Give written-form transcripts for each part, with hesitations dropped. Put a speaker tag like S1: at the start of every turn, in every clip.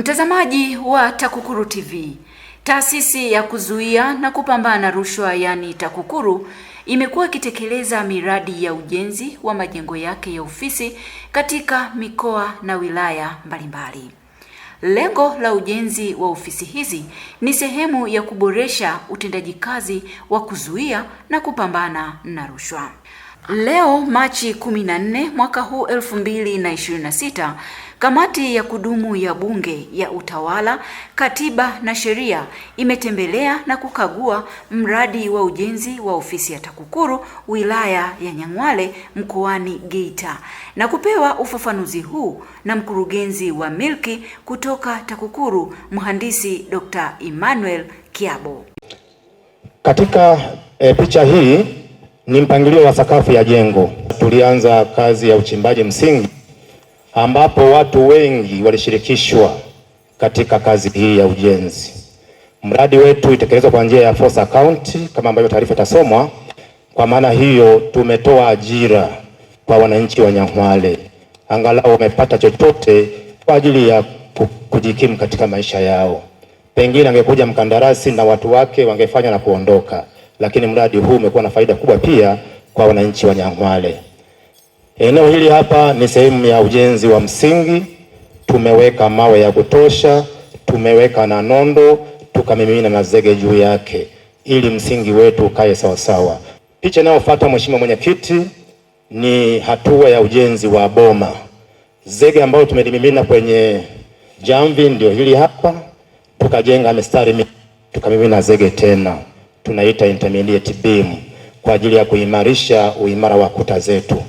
S1: Mtazamaji wa TAKUKURU TV, taasisi ya kuzuia na kupambana rushwa yani TAKUKURU imekuwa ikitekeleza miradi ya ujenzi wa majengo yake ya ofisi katika mikoa na wilaya mbalimbali. Lengo la ujenzi wa ofisi hizi ni sehemu ya kuboresha utendaji kazi wa kuzuia na kupambana na rushwa. Leo Machi 14 mwaka huu 2026, kamati ya kudumu ya Bunge ya Utawala, Katiba na Sheria imetembelea na kukagua mradi wa ujenzi wa ofisi ya TAKUKURU wilaya ya Nyang'hwale mkoani Geita na kupewa ufafanuzi huu na mkurugenzi wa milki kutoka TAKUKURU, Mhandisi Dr. Emmanuel Kiabo.
S2: Katika picha hii ni mpangilio wa sakafu ya jengo. Tulianza kazi ya uchimbaji msingi ambapo watu wengi walishirikishwa katika kazi hii ya ujenzi. Mradi wetu itekelezwa kwa njia ya force account kama ambavyo taarifa itasomwa. Kwa maana hiyo, tumetoa ajira kwa wananchi wa Nyang'hwale, angalau wamepata chochote kwa ajili ya kujikimu katika maisha yao. Pengine angekuja mkandarasi na watu wake wangefanya na kuondoka, lakini mradi huu umekuwa na faida kubwa pia kwa wananchi wa Nyang'hwale. Eneo hili hapa ni sehemu ya ujenzi wa msingi. Tumeweka mawe ya kutosha, tumeweka na nondo, tukamimina na zege juu yake ili msingi wetu ukae sawasawa. Picha inayofuata, Mheshimiwa Mwenyekiti, ni hatua ya ujenzi wa boma. Zege ambayo tumelimimina kwenye jamvi ndio hili hapa, tukajenga mistari, tukamimina zege tena, tunaita intermediate beam kwa ajili ya kuimarisha uimara wa kuta zetu.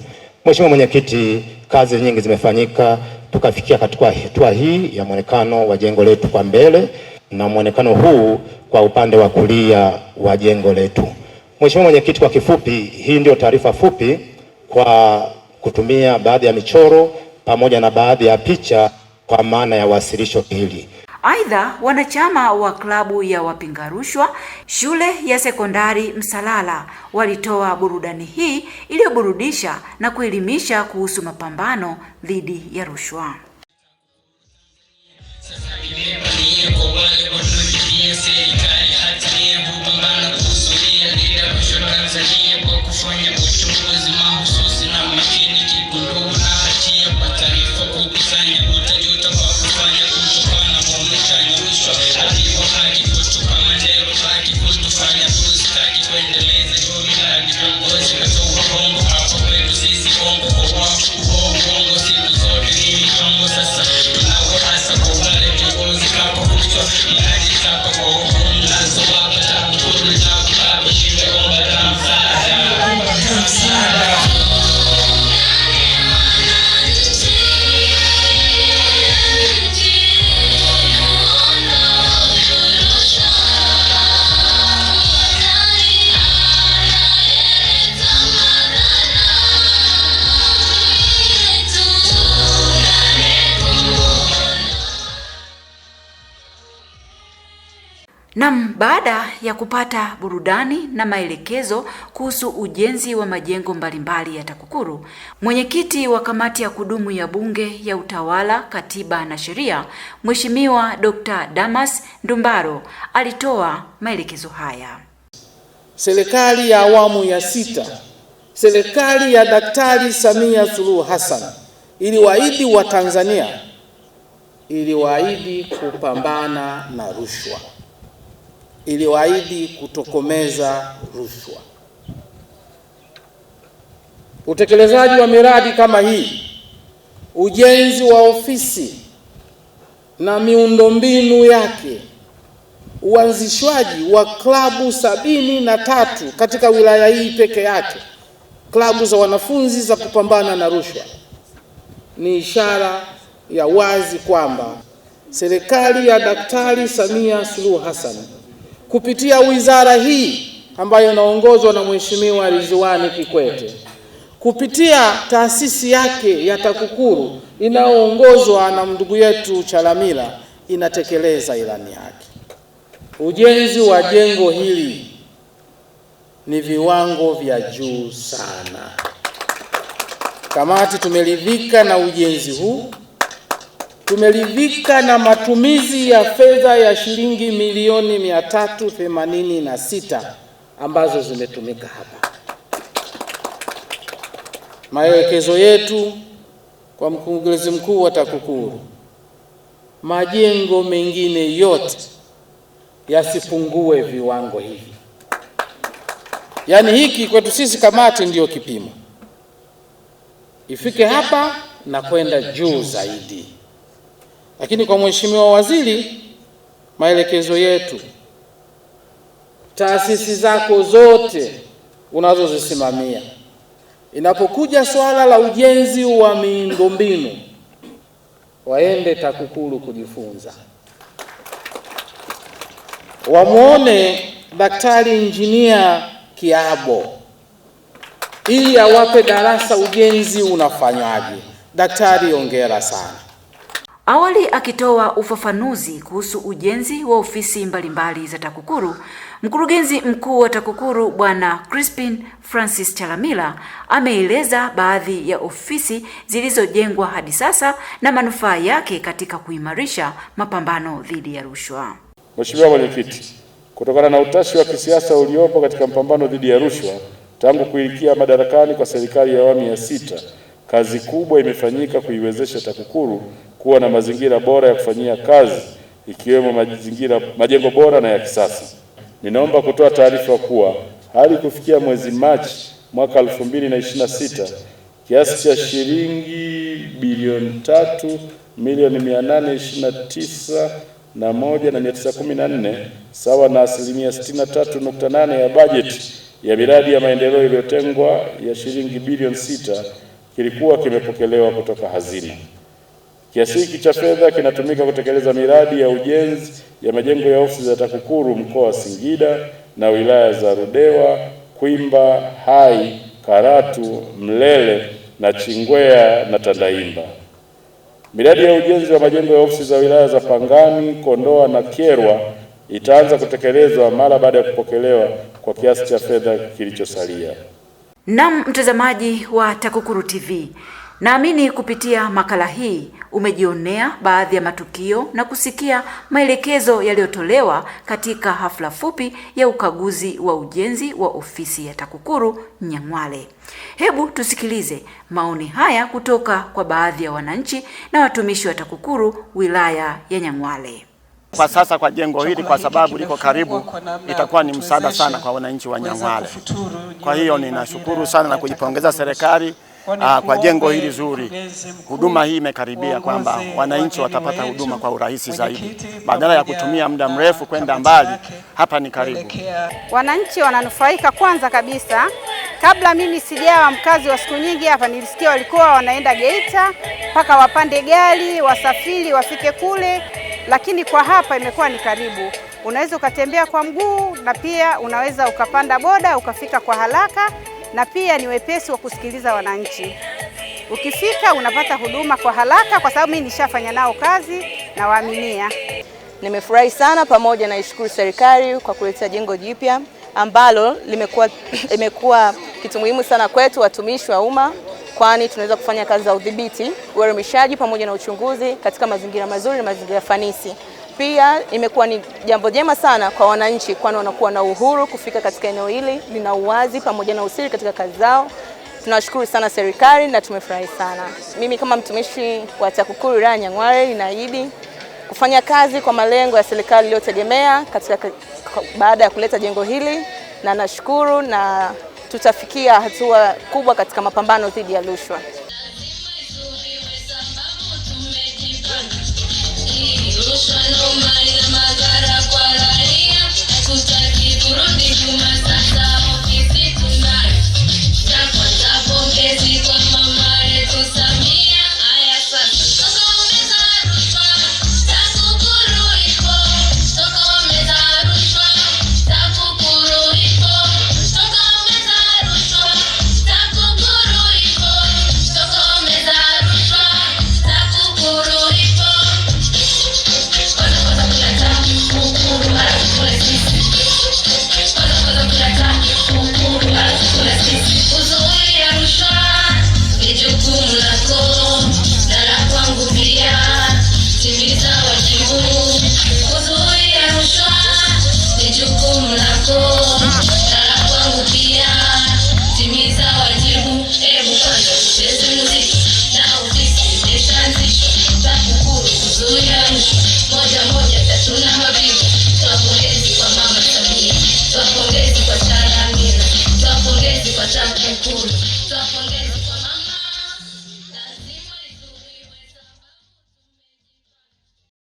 S2: Mheshimiwa Mwenyekiti, kazi nyingi zimefanyika tukafikia katika hatua hii ya mwonekano wa jengo letu kwa mbele na mwonekano huu kwa upande wa kulia wa jengo letu. Mheshimiwa Mwenyekiti, kwa kifupi, hii ndio taarifa fupi kwa kutumia baadhi ya michoro pamoja na baadhi ya picha kwa maana ya wasilisho hili.
S1: Aidha, wanachama wa klabu ya wapinga rushwa shule ya sekondari Msalala walitoa burudani hii iliyoburudisha na kuelimisha kuhusu mapambano dhidi ya rushwa. Nam, baada ya kupata burudani na maelekezo kuhusu ujenzi wa majengo mbalimbali ya TAKUKURU, mwenyekiti wa kamati ya kudumu ya Bunge ya Utawala, Katiba na Sheria, Mheshimiwa Dr. Damas Ndumbaro alitoa maelekezo haya.
S3: Serikali ya awamu ya sita, serikali ya Daktari Samia Suluhu Hassan iliwaahidi Watanzania, iliwaahidi kupambana na rushwa, iliwaahidi kutokomeza rushwa. Utekelezaji wa miradi kama hii, ujenzi wa ofisi na miundombinu yake, uanzishwaji wa klabu 73 katika wilaya hii peke yake, klabu za wanafunzi za kupambana na rushwa, ni ishara ya wazi kwamba serikali ya Daktari Samia Suluhu Hassan kupitia wizara hii ambayo inaongozwa na Mheshimiwa Ridhiwani Kikwete, kupitia taasisi yake ya TAKUKURU inayoongozwa na ndugu yetu Chalamila, inatekeleza ilani yake. Ujenzi wa jengo hili ni viwango vya juu sana. Kamati tumeridhika na ujenzi huu. Tumeridhika na matumizi ya fedha ya shilingi milioni 386 ambazo zimetumika hapa. Maelekezo yetu kwa mkurugenzi mkuu wa TAKUKURU, majengo mengine yote yasipungue viwango hivi. Yaani hiki kwetu sisi kamati ndiyo kipimo, ifike hapa na kwenda juu zaidi. Lakini kwa Mheshimiwa Waziri, maelekezo yetu, taasisi zako zote unazozisimamia, inapokuja swala la ujenzi wa miundombinu, waende TAKUKURU kujifunza, wamuone Daktari Injinia Kiabo ili awape darasa ujenzi unafanywaje. Daktari, hongera sana.
S1: Awali akitoa ufafanuzi kuhusu ujenzi wa ofisi mbalimbali za TAKUKURU, mkurugenzi mkuu wa TAKUKURU Bwana Crispin Francis Chalamila ameeleza baadhi ya ofisi zilizojengwa hadi sasa na manufaa yake katika kuimarisha mapambano dhidi ya rushwa.
S4: Mheshimiwa Mwenyekiti, kutokana na utashi wa kisiasa uliopo katika mpambano dhidi ya rushwa tangu kuingia madarakani kwa serikali ya awamu ya 6, kazi kubwa imefanyika kuiwezesha TAKUKURU kuwa na mazingira bora ya kufanyia kazi, ikiwemo majengo bora na ya kisasa. Ninaomba kutoa taarifa kuwa hadi kufikia mwezi Machi mwaka 2026 kiasi cha shilingi bilioni 3 milioni 829,1,914 sawa na 63.8% ya bajeti ya miradi ya maendeleo iliyotengwa ya shilingi bilioni 6 kilikuwa kimepokelewa kutoka hazina. Kiasi hiki cha fedha kinatumika kutekeleza miradi ya ujenzi ya majengo ya ofisi za TAKUKURU mkoa wa Singida na wilaya za Ludewa, Kwimba, Hai, Karatu, Mlele na Chingwea na Tandahimba. Miradi ya ujenzi wa majengo ya ofisi za wilaya za Pangani, Kondoa na Kyerwa itaanza kutekelezwa mara baada ya kupokelewa kwa kiasi cha fedha kilichosalia.
S1: Naam, mtazamaji wa TAKUKURU TV, naamini kupitia makala hii umejionea baadhi ya matukio na kusikia maelekezo yaliyotolewa katika hafla fupi ya ukaguzi wa ujenzi wa ofisi ya TAKUKURU Nyang'hwale. Hebu tusikilize maoni haya kutoka kwa baadhi ya wananchi na watumishi wa TAKUKURU wilaya ya Nyang'hwale.
S5: Kwa sasa kwa jengo hili, kwa sababu liko karibu, itakuwa ni msaada sana kwa wananchi wa Nyang'hwale. Kwa hiyo ninashukuru sana na kujipongeza serikali kwa jengo hili zuri. Huduma hii imekaribia kwamba wananchi watapata huduma kwa urahisi zaidi, badala ya kutumia muda mrefu kwenda mbali, hapa ni karibu.
S6: Wananchi wananufaika. Kwanza kabisa, kabla mimi sijawa mkazi wa siku nyingi hapa, nilisikia walikuwa wanaenda Geita mpaka wapande gari wasafiri wafike kule, lakini kwa hapa imekuwa ni karibu. Unaweza ukatembea kwa mguu na pia unaweza ukapanda boda ukafika kwa haraka, na pia ni wepesi wa kusikiliza wananchi. Ukifika unapata huduma kwa haraka, kwa sababu mimi nishafanya nao kazi na waaminia.
S7: Nimefurahi sana pamoja na ishukuru serikali kwa kuleta jengo jipya ambalo limekuwa kitu muhimu sana kwetu watumishi wa umma, kwani tunaweza kufanya kazi za udhibiti, uelimishaji pamoja na uchunguzi katika mazingira mazuri na mazingira fanisi. Pia imekuwa ni jambo jema sana kwa wananchi, kwani wanakuwa na uhuru kufika katika eneo hili, lina uwazi pamoja na usiri katika kazi zao. Tunashukuru sana serikali na tumefurahi sana. Mimi kama mtumishi wa TAKUKURU wilaya Nyang'hwale ninaahidi kufanya kazi kwa malengo ya serikali iliyotegemea katika baada ya kuleta jengo hili, na nashukuru na tutafikia hatua kubwa katika mapambano dhidi ya rushwa.
S8: wajibu. Kuzuia rushwa ni jukumu lako na la kwangu pia. Timiza wajibu, hebu kwanza tucheze muziki na ofisi imeshaanzishwa. TAKUKURU kuzuia rushwa, moja moja tatu na mabibu. Toa pongezi kwa Mama Samia, toa pongezi kwa Chalamila, toa pongezi kwa TAKUKURU.